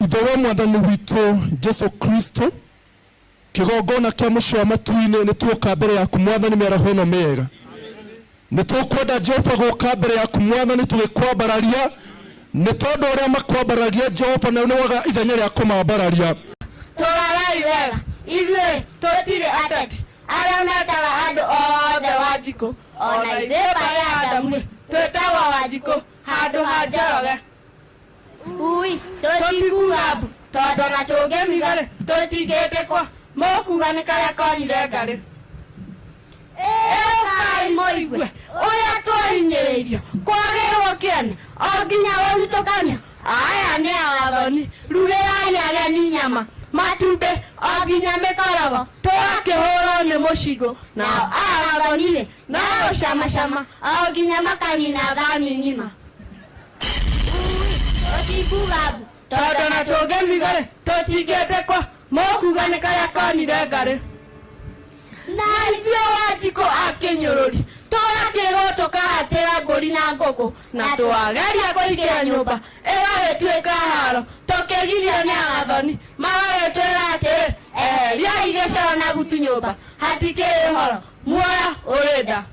Ithe wa Mwathani witũ Jesu Kristo, kĩgongona kĩa mũciĩ wa matu-inĩ, nĩ tuoka mbere yaku Mwathani mĩaraho ĩno mĩega. Nĩ tũkwenda Jehova gũka mbere yaku Mwathani tũgĩkwambararia, nĩ tondũ ũrĩa makwambararia Jehova na nĩ waga ithenya rĩa kũmambararia. Tũrarai wega, ithuĩ tũtirĩ ateti arĩa metaga andũ othe Wanjikũ. Ona ithuĩ mbarĩ ya Adamu-rĩ, twĩtagwo Wanjikũ handũ ha Njoroge. Ui, tũtikuga mbu, tondũ ona tũngĩmiga-rĩ, tũtingĩtĩkwo. Mũkuga nĩ karĩa konire ngarĩ. Ĩũkai mũigue ũrĩa twahinyĩrĩirio, kwagĩrwo kĩene o nginya gũthutũkanio. Aya nĩ awathoni, rugĩrai ageni nyama, matumbĩ o nginya mĩkorogo, tũgakĩhũrwo nĩ mũcingũ. Nao awathoni-rĩ, no gũcamacama o nginya makanina thani ng'ima. Ui, tũtikuga mbu, tondũ ona tũngĩmiga-rĩ, tũtingĩtĩkwo. Mũkuga nĩ karĩa konire ngarĩ. Na ithuĩ Wanjikũ a kĩnyũrũri tũgakĩrwo tũkahatĩra mbũri na ngũkũ, na twageria kũingĩra nyũmba ĩgagĩtuĩka haro, tũkĩgirio nĩ agathoni magagĩtwĩra atĩrĩ, eheriai gĩcoro na gutu nyũmba, hatikĩrĩ ũhoro, muoyo ũrĩ nda.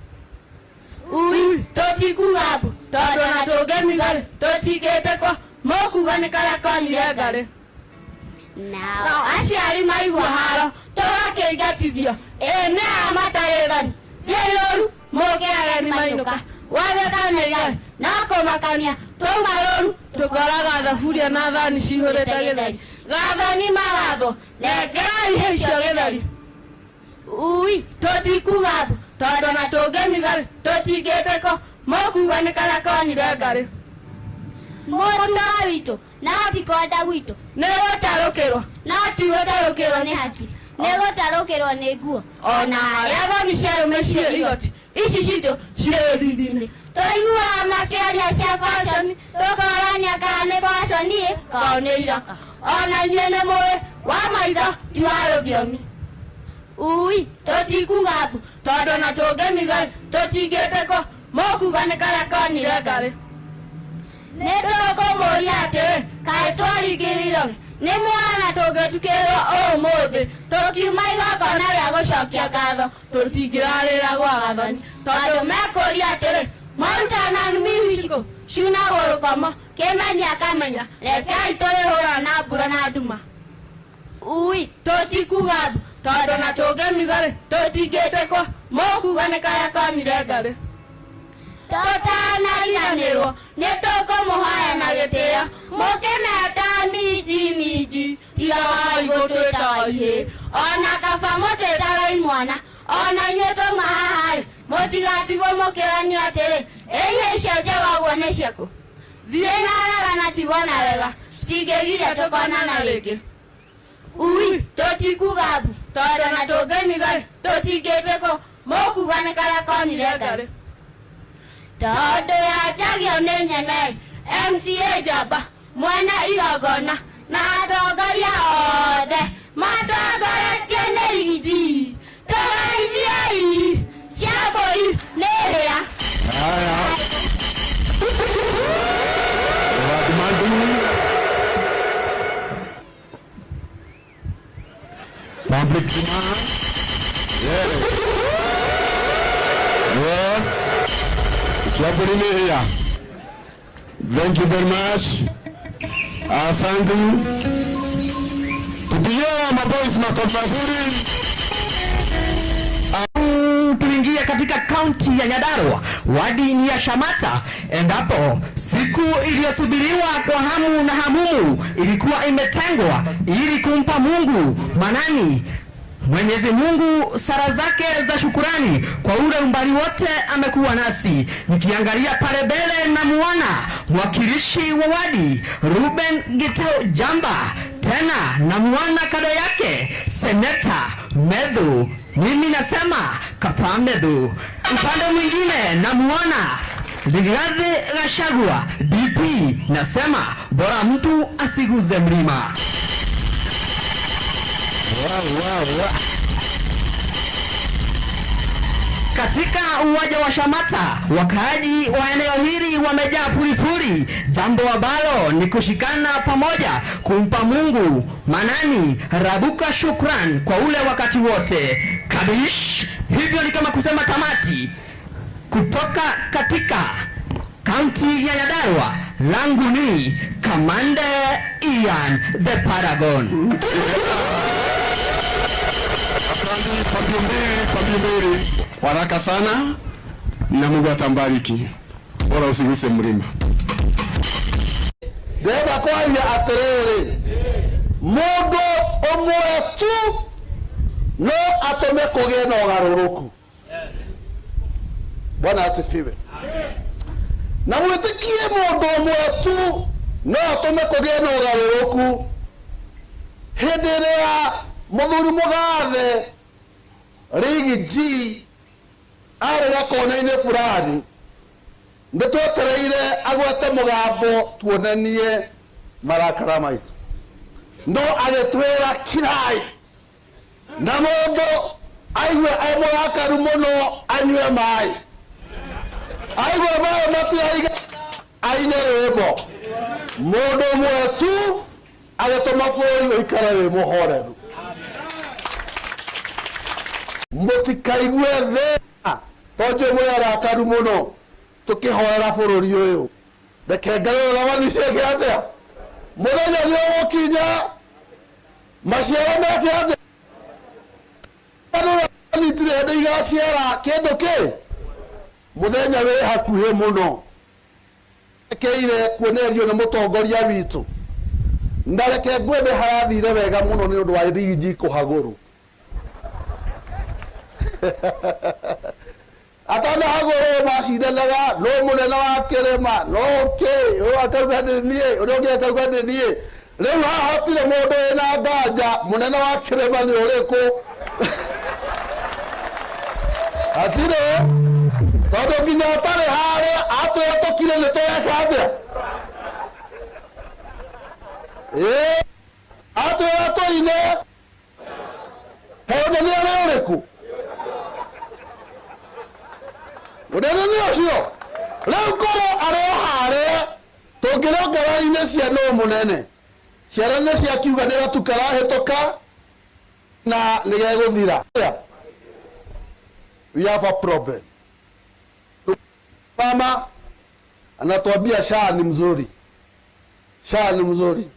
Ui, tũtikuga mbu, tondũ ona tũngĩmiga-rĩ, tũtingĩtĩkwo. Mũkuga nĩ karĩa konire ngarĩ. Nao aciari maigua haro tũgakĩingatithio. Ĩ nĩ aya matarĩ thoni, thiĩi rũru mũke ageni mainũka. Watheka nĩ no kũmakania, twauma rũru tũkoraga thaburia na thani cihũrĩte gĩtheri. Gathoni magathwo, nengerai icio gĩtheri. Ui, tũtikuga mbu, tondũ ona tũngĩmiga-rĩ, tũtingĩtĩkwo. Mũkuga nĩ karĩa konire ngarĩ. Mũtugo witũ no ti kwenda gwitũ, nĩ gũtarũkĩrwo no ti gũtarũkĩrwo nĩ hakiri, nĩ gũtarũkĩrwo nĩ nguo. Ona harĩa thoni cia arũme cirĩ igoti, ici citũ cirĩ gĩthithi-inĩ. Tũiguaga makĩaria cia fashion, tũkorania kana nĩ fashion ĩ kana nĩ iraka. Ona inyuĩ nĩ mũĩ wa maitho ti wa rũthiomi. Ui, tũtikuga mbu, tondũ ona tũngĩmiga-rĩ, tũtingĩtĩkwo. Mũkuga nĩ karĩa konire ngarĩ. Nĩ tũkũmũria atĩrĩ, kaĩ twaringĩrĩirwo nĩ mwana tũngĩtukĩrwo ũmũthĩ tũkiuma igongona rĩa gũcokia ngatho, tũtingĩrarĩra gwa gathoni, tondũ mekũria atĩrĩ, mwarutana mĩhiciko ciunagwo rũkomo, kĩmenya akamenya, rekei tũrĩhũra na mbura na nduma. Ui, tũtikuga mbu, tondũ ona tũngĩmiga-rĩ, tũtingĩtĩkwo. Mũkuga nĩ karĩa konire ngarĩ. Tũtanariganĩrwo nĩ tũkũmũhoya na gĩtĩo, mũkĩmeta minji minji, tiga wai gũtwĩta waihĩ. Ona kaba mũtwĩtaga imwana, ona inyuĩ twauma haha-rĩ, mũtigatigwo mũkĩranio atĩrĩ, ĩ ihe icio njega ũguo nĩ ciaku. Thiĩ na wega na tigwo na wega, citingĩgiria tũkonana rĩngĩ. Ui, tũtikuga mbu, tondũ ona tũngĩmiga-rĩ, tũtingĩtĩkwo. Mũkuga nĩ karĩa konire ngarĩ. Tondũ yanjagio nĩ nyene, MCA njamba, mwene igongona, na atongoria othe matongoretio nĩ rigiji. Tũgeithiei, cia mbũri nĩ hĩa. Haya. We are demanding public demand. Yes. Yes. Cia mbũri nĩ hĩa. Thank you very much. Asante. Tupigie maboys makofi mazuri. Tuingie katika kaunti ya Nyandarua, wadi ya Shamata, endapo siku iliyosubiriwa kwa hamu na hamumu ilikuwa imetengwa ili kumpa Mungu manani Mwenyezi Mungu sala zake za shukurani kwa ule umbali wote amekuwa nasi. Nikiangalia pale mbele namuona mwakilishi wa wadi Ruben Gitau Jamba, tena namuona kando yake Seneta Methu. Mimi nasema Kafaa Methu. Upande mwingine namuona Rigathi Gachagua DP, nasema bora mtu asiguze mlima. Wow, wow, wow. Katika uwanja wa Shamata, wakaaji wa eneo hili wamejaa furifuri, jambo ambalo ni kushikana pamoja kumpa Mungu manani rabuka shukran kwa ule wakati wote. Kabish, hivyo ni kama kusema tamati. Kutoka katika kaunti ya Nyandarua, langu ni Kamande Ian the Paragon. Asante pambio mbili, pambio mbili. Waraka sana na Mungu atambariki. Bora usiguse mlima. Ndĩrenda kwaria atĩrĩrĩ, mũndũ ũmwe tu no atũme kũgĩe na ũgarũrũku. Bwana asifiwe. Na mwĩtĩkie mũndũ ũmwe tu no atũme kũgĩe na ũgarũrũku. Hĩndĩ ĩrĩa mũthuri mũgathe Riggy G arĩ gakona-inĩ fulani, nĩ twetereire agwete mũgambo tuonanie marakara maitũ, no agĩtwĩra kirai, na mũndũ aigue e mũrakaru mũno anyue maĩ, aigue maĩ matiraiga aine rwĩmbo. Mũndũ ũmwe tu agĩtũma bũrũri ũikare wĩ mũhoreru. Mũtikaigue thĩna tondũ mũrĩ arakaru mũno tũkĩhoera bũrũri ũyũ. Reke Ngai ũrĩa ciĩke atĩa, mũthenya nĩ ũgũkinya maciaro meke atĩa, itirĩ hĩndĩ igaciara kĩndũ kĩ mũthenya wĩ hakuhĩ mũno. Rekeire kuonererio nĩ mũtongoria witũ, na reke ngwende harathire wega mũno nĩ ũndũ wa Riggy G kũhagũrwo. Atanahagũrwo macindanaga no mũnene wa kĩrĩma no kĩ ũyũ akauga nĩ niĩ, ũrĩa ũngĩ akauga nĩ niĩ. Rĩu haha hatirĩ mũndũ wĩna nganja mũnene wa kĩrĩma nĩ ũrĩkũ. Hatirĩ, tondũ nginya ũtarĩ harĩa atwĩra tũkire nĩ tũreka atĩa? Ĩĩ, atwĩra tũine, kaĩ ũnene ũrĩ ũrĩkũ? Ũnene nĩ ũcio. Rĩu korwo arĩ o harĩa tũngĩrongerera-inĩ cia nũ mũnene, ciana nĩ ciakiuga nĩ gatu karahĩtũka na nĩ gegũthira. We have a problem. Mama anatuambia SHA ni mzuri, SHA ni mzuri,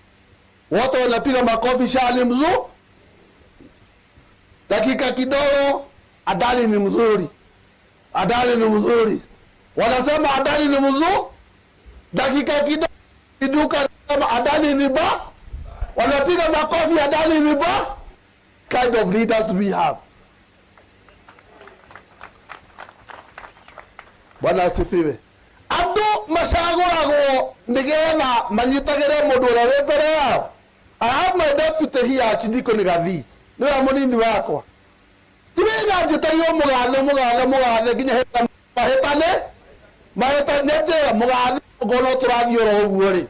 wote wanapiga makofi, SHA ni mzuri. Dakika kidogo, Adani ni mzuri, Adani ni mzuri, wanasema Adani ni mzuri. Dakika kidogo, iduka kama Adani ni ba, wanapiga makofi, Adani ni ba. Kind of leaders we have. Bwana asifiwe. Andũ macagũragwo nĩgetha manyitagĩre mũndũ ũrĩa wĩ mbere yao. I have my deputy here, Chidiko Nĩgathi, nĩwe mũnini wakwa. Ti wĩra njĩtagio mũgathe mũgathe mũgathe nginya hĩta mahĩtane mahĩtane njĩra mũgathe ngona tũrathiĩ oro ũguo rĩ.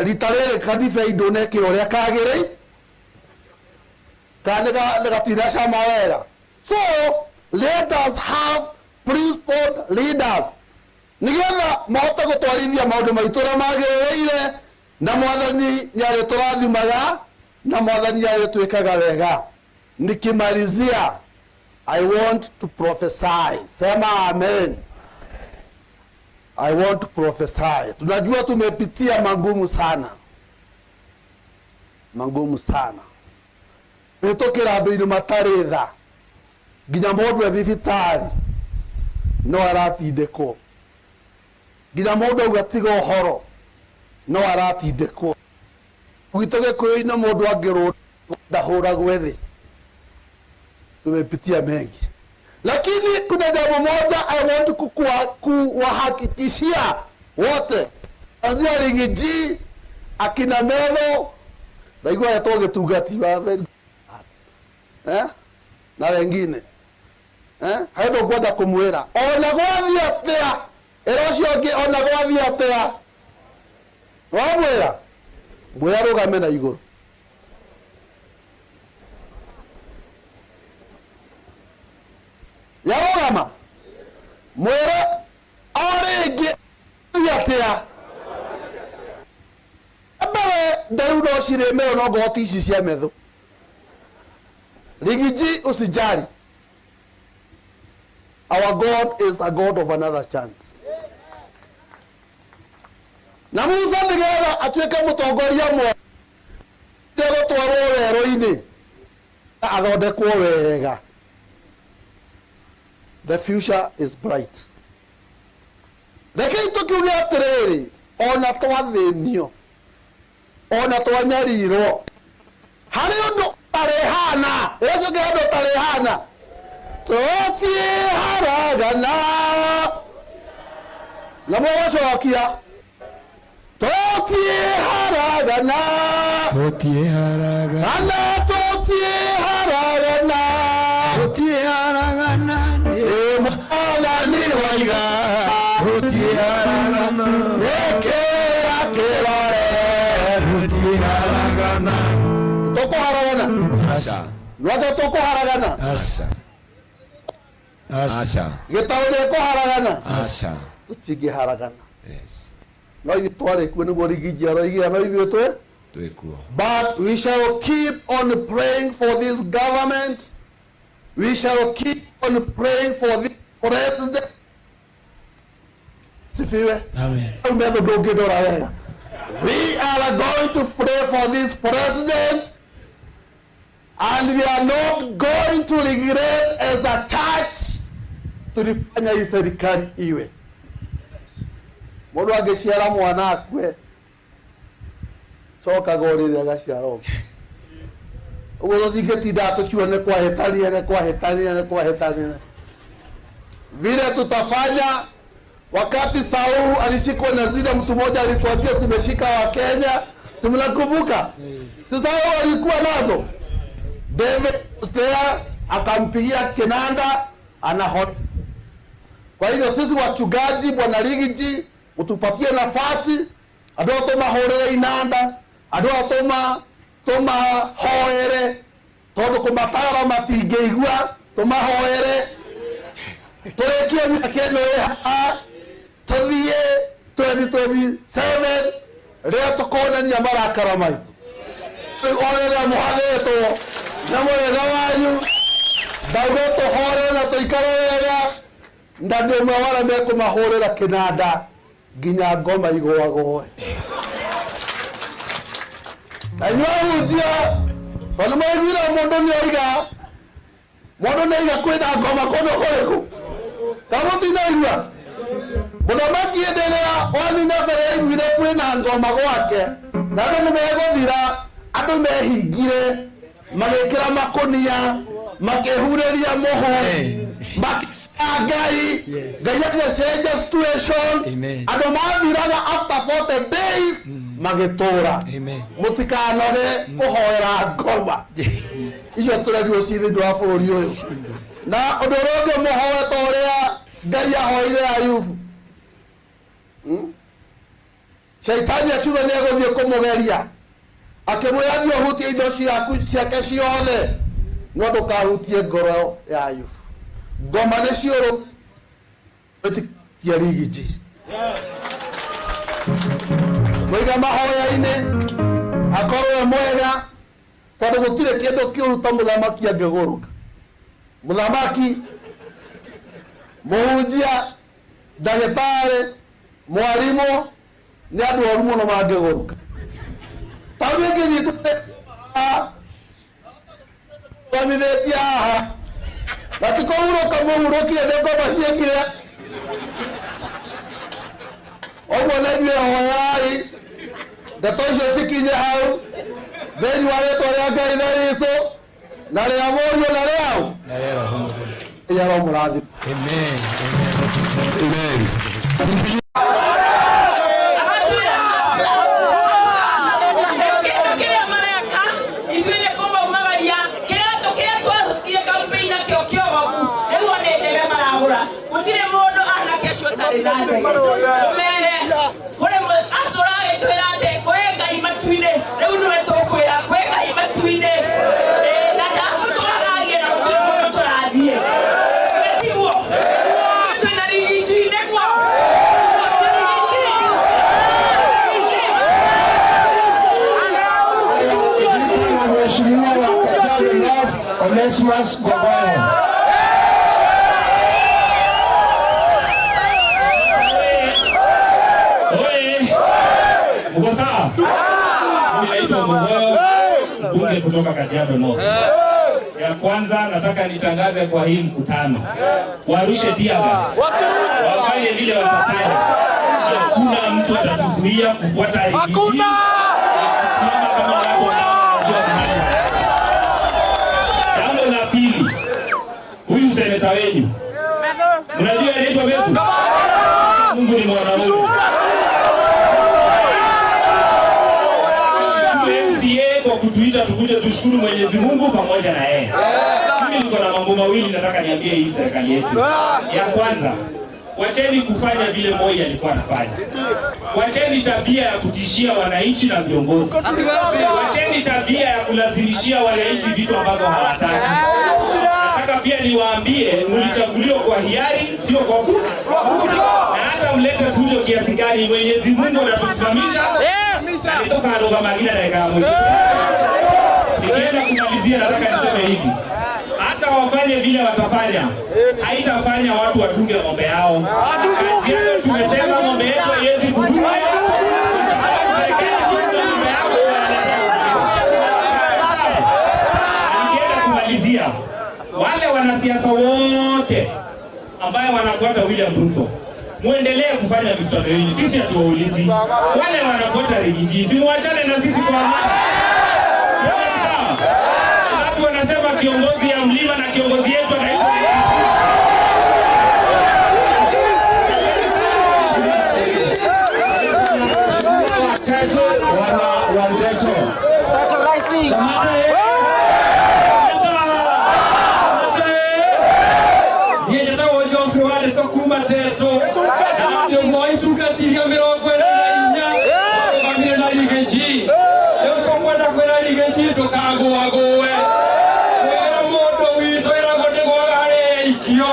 Rita rĩrĩ kanitha ndũnekĩra ũrĩa kagĩrĩire, kana nĩ gatiracama wega. So let us have principled leaders nĩgetha mahote gũtwarithia maũndũ maitũ ũrĩa magĩrĩire, na mwathani nĩarĩtũrathimaga na mwathani nĩarĩtwĩkaga wega. Nikimalizia, I want to prophesy. Sema amen. I want to prophesy. Tunajua tumepitia magumu sana, magumu sana, kũhĩtũkĩra andũ-inĩ matarĩ tha, nginya mũndũ e thibitarĩ no aratindĩkwo, nginya mũndũ auga tiga ũhoro no aratindĩkwo. Gwitũ Gĩkũyũ-inĩ mũndũ angĩrũndwo ndahũragwo thĩ. Tumepitia mengi, lakini kuna jambo moja I want kuwahakikishia wote, kuanzia Riggy G akina Metho, ndaigua etwo gĩtungati wa na wengine harĩ ũndũ ngwenda kũmwĩra, ona gwathiĩ atĩa, ĩra ũcio ũngĩ ona gwathiĩ atĩa, wamwĩra mwĩra rũgame na igũrũ. Yarũgama. nderu no cirĩ meo no ngoti ici cia metho. Rigiji usijali. Our God is a God of another chance. Na Musa nĩgetha atuĩke mũtongoria mwega gũtwarwo werũ-inĩ athondekwo wega. The future is bright. Rekei tũkiuge atĩrĩrĩ, ona twathĩnio, ona twanyarirwo, harĩ ũndũ ũtarĩhana, ĩcoke ũndũ ũtarĩhana, tũtiharagana, na mũgacokia tũtiharagana, Tũtiharagana, tũtiharagana, tũtiharagana, ĩ Mwathani waiga tũtiharagana, ĩkĩra kĩrore tũtiharagana, tũkũharagana, aca, nwake tũkũharagana, aca, aca, gĩtaũ gĩkũharagana, aca, tũtingĩharagana. Yes, no ithuĩ twarĩ kuo nĩguo Rigiji aroigira, no ithuĩ twĩ twĩkuo. But we shall keep on praying for this government. We shall keep on praying for this president. Sifiwe. Amen. Metho ndũngĩndora wega. We are going to pray for this president, and we are not going to regret as a church tulifanya hii serikali iwe. Mũndũ angĩciara mwana akue, cokaga ũrĩrĩ agaciara ũngĩ. Ũguo tũtingĩtinda tũkiuga nĩ kwahĩtania, nĩ kwahĩtania, nĩ kwahĩtania. Vile tutafanya wakati Saul alishikwa na zile, mtu mmoja alituambia zimeshika wa Kenya, si mnakumbuka? Si Saul alikuwa nazo. David was there, akampigia kinanda anaho. Kwa hiyo sisi wachungaji, Bwana Rigiji, utupatie nafasi andũ aya tũmahũrĩre inanda, andũ aya tũmahoere, tondũ kũmatara matingĩigua, tũmahoere tũrĩkie mĩaka ĩno ĩ haha, tũthiĩ 2027 rĩrĩa tũkonania marakara maitũ. Rĩu o rĩrĩa mũhathĩtwo na mũrĩga wanyu, ndauga tũhore na tũikare wega, na ndĩ ũmwe wa arĩa mekũmahũrĩra kĩnanda nginya ngoma igũagũe. Na inyuĩ ahunjia, tondũ mwaiguire mũndũ nĩoiga, mũndũ nĩoiga kwĩna ngoma kũndũ kũrĩkũ? Kana mũtinaigua? Mũthamaki hĩndĩ ĩrĩa wa Nineve aiguire kwĩna ngoma gwake, na andũ nĩmegũthira, andũ mehingire, magĩkĩra makũnia, makĩhurĩria mũhu, makĩra Ngai, Ngai agĩcenjia situation, andũ mathiraga after 40 days magĩtũra. Mũtikanoge kũhoera ngoma icio tũrerirwo ci thĩinĩ wa bũrũri ũyũ. Na ũndũ ũrĩa ũngĩ mũhoe ta ũrĩa Ngai ahoire Ayubu. Shaitani akiuga nĩ egũthiĩ kũmũgeria, akĩmwĩra thiĩ ũhutie indo ciaku ciake ciothe, no ndũkahutie ngoro ya Ayubu. Ngoma nĩ ciũrũ ĩtikia Rigiji. Mũiga mahoya-inĩ akorwo e mwega, tondũ gũtirĩ kĩndũ kĩũru ta mũthamaki angĩgũrũka. Mũthamaki, mũhunjia, ndagĩtarĩ, mwarimũ nĩ andũ oru mũno mangĩgũrũka. Tondũ ĩngĩnyitwo rũgamithĩtie haha, na ti kũhurũka mũhurũkie nĩ ngoma ciekire. Ũguo na inyuĩ hoyai ndeto icio cikinye hau thĩinĩ wa rĩtwa rĩa Ngai Ithe witũ na rĩa Mũriũ na rĩa ũ? Na rĩa Roho Mũtheru. Rĩa Roho Mũrathime. Amen. Amen. Amen. Onesimus Ngogoyo. Oye! Mko sawa? Mimi naitwa Ngogoyo, mbunge kutoka Kajiado North. Ya kwanza nataka nitangaze kwa hii mkutano, warushe tear gas, wafanye vile watafanya. Hakuna mtu atatuzuia kufuata Riggy G. Simama kama watu wanaojua mahali. Jambo la pili, huyu seneta wenyu mnajua anaitwa Methu. Mungu ni mwanaume. MCA kwa kutuita tukuje tushukuru Mwenyezi Mungu pamoja na yeye. Mimi niko na mambo mawili nataka niambie hii serikali yetu. Ya kwanza, wacheni kufanya vile Moi alikuwa anafanya. Wacheni tabia ya kutishia wananchi na viongozi. Wacheni tabia ya kulazimishia wananchi vitu ambavyo hawataki. Nataka pia niwaambie, mlichaguliwa kwa hiari, sio kwa fujo. Na hata mlete fujo kiasi gani, Mwenyezi Mungu anatusimamisha. Na nitoka adoga magina dakika ya mwisho. Nikienda kumalizia, nataka niseme hivi, hata wafanye vile watafanya, haitafanya watu watunge ng'ombe yao. Kajiado tumesema ng'ombe yetu haiwezi kudungwa. Serikali ikiunga ng'ombe yako, nikienda kumalizia, wale wanasiasa wote ambaye wanafuata William Ruto, muendelee kufanya mikutano yenu, sisi hatuwaulizi. Wale wanafuata Riggy G, si muachane na sisi kwa amani. Sawa? Watu wanasema kiongozi ya mlima na kiongozi yetu anaitwa Teto wana Wandeto. Niĩ njĩtagwo Geoffrey Wandeto kuma Teto na ndĩ ũmwe wa itungatiria 44 warũgamire na Riggy G. Rĩu tũkwenda kwĩra Riggy G ndũkagũagũe, kwĩra mũndũ witũ ĩragwo ndĩgũaga harĩa yaikio,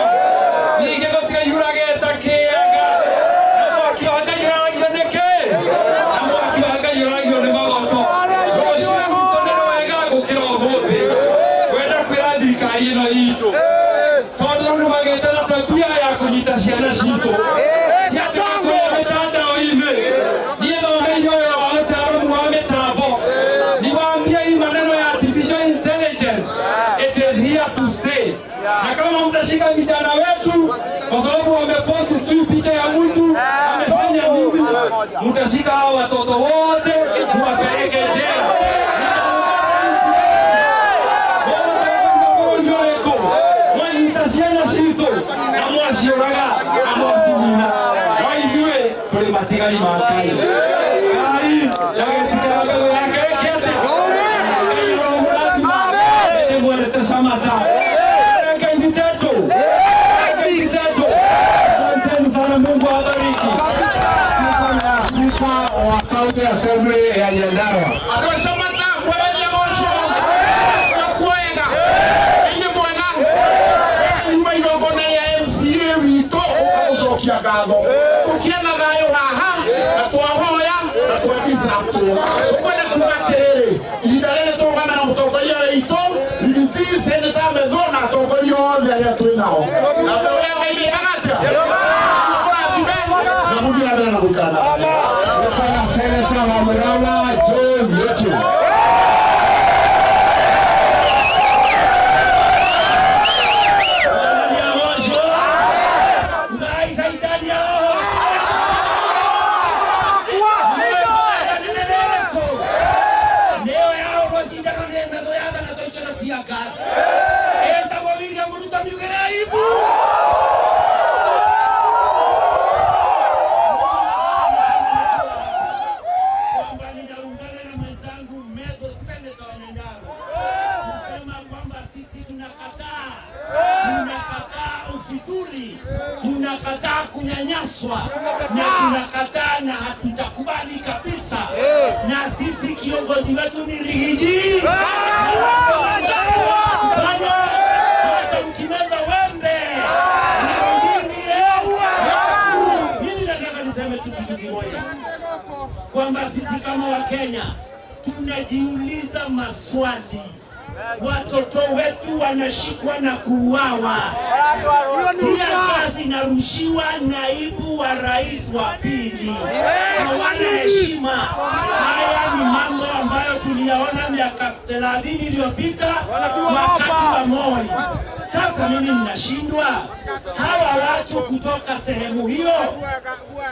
ningĩ gũtirĩ kĩaga na mwaki wa Ngai ũraragio nĩ kĩ? Na mwaki wa Ngai ũraragio nĩ magoto. Rũciũ rwitũ nĩ rwega gũkĩra ũmũthĩ. Kwenda kwĩra thirikari ĩno itũ, tondũ nĩ magĩte na tabia ya kũnyita ciana citũ ciatũkũrĩa mitandao-inĩ. Niĩ thomeire wĩra wa ũtaaramu wa mĩtambo. Niwaambie hii maneno ya artificial intelligence, it is here to stay. Na kama mtashika vijana wetu kwa sababu wameposti sijui picha ya mtu amefanya nini, mtashika hao watoto wote muwapeleke jela. Mwanyita ciana citũ na mwaciũraga na mwacinina, no ithuĩ tũrĩ matigari ma Ngai. Ngai ndagetikĩra mbegũ yake ĩke atĩa? Ngai aromũrathima. Nĩndĩmwendete Shamata. Ngai ni Teto. Ngai ni Teto. Asanteni sana, Mungu awabariki. Spika wa County Assembly ya Nyandarua. Andũ a Shamata mwereria goco na kuoega ĩnyĩ mwega nyuma igongona rĩa MCA witũ ũka gũcokia ngatho tũkiena thayũ haha na twahoya na twabicatwo tũkwenda kuga atĩrĩrĩ, ihinda rĩrĩ tũrũgame na mũtongoria witũ Riggy G, Senator Methu na atongoria othe arĩa twĩ nao, na mbeũ ya Ngai ĩkaga atĩa? Mũrathime na mũthiĩ na mbere na gũikara na Bwana Senator wa Murang'a John Yetu. Tunakataa kunyanyaswa na tunakataa na hatutakubali kabisa. Na sisi kiongozi wetu ni Riggy G. Fanya hata mkimeza wembe. Mimi nataka niseme tu kitu kimoja, kwamba sisi kama Wakenya tunajiuliza maswali. Watoto wetu wanashikwa na kuuawa. Tear gas inarushiwa naibu wa rais wa pili. Hawana heshima. Haya ni mambo ambayo tuliyaona miaka 30 iliyopita wakati wa Moi. Sasa mimi ninashindwa hawa watu kutoka sehemu hiyo,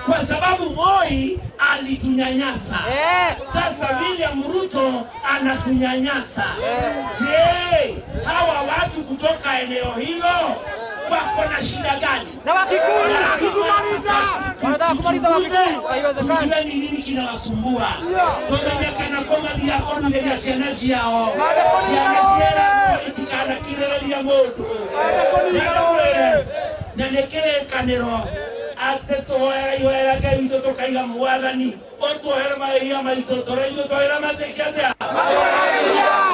kwa sababu Moi alitunyanyasa. Sasa William Ruto anatunyanyasa. Je, hawa watu kutoka eneo hilo wako na shida gani? Na Wakikuyu Tuchunguze, tujue ni nini kinawasumbua. Tumenye kana koma thiakorugeria ciana ciao, ciana cieragwo itikanakirĩrĩria mũndũ. Na nĩ kĩrĩkanĩro atĩ tũhoera ihoera Ngai witũ tũkaiga Mwathani ũtuohere mahĩtia maitũ tũrĩa ithuĩ twĩramatĩkia atĩa.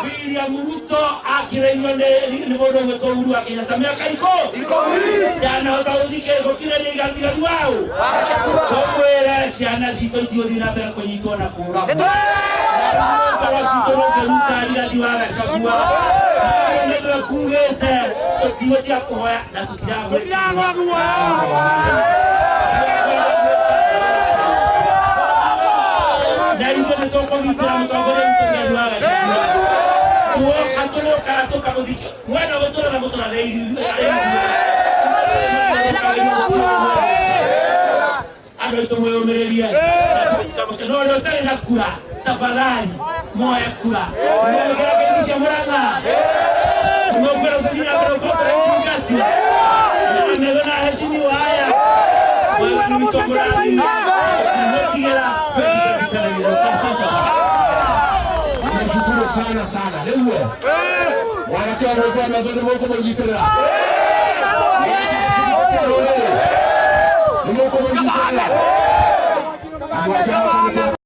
William Ruto akirĩirio nĩ mũndũ ũgwĩtwo Uhuru wa Kenyatta mĩaka ikũmi ndanahota gũkirĩrĩria igatiganu wau. Tũkwĩre ciana citũ itigũthiĩ na mbere kũnyitwo na kũũragwo. Ngoro citũ rũngĩruta Rigathi wa Gachagua nĩ twekugĩte tũtigũtiga kũhoya na tũtiragwa. Na ithuĩ nĩ tũkũgitĩra mũtongoria witũ Rigathi wa Gachagua. Muoka tũrĩũkaga tũkamũthikia mwena gũtũra na mũtũra nĩ ithuĩ andũ aitũ mwĩyũmĩrĩrie no ũrĩa ũtarĩ na kura tafadhali moe kura mwĩkĩra ngeithi cia Murang'a mũkwĩra tũthiĩ na mbere gũkorwo tũrĩ itungati na metho na heshimiwa haya Mwathani witũ mũrathime mũtigĩra. Asante sana. Nashukuru sana sana. Nĩguo mwanake wa metho nĩ mũkũmũnyitĩrĩra, nĩ mũkũmũnyitĩrĩra. Andũ a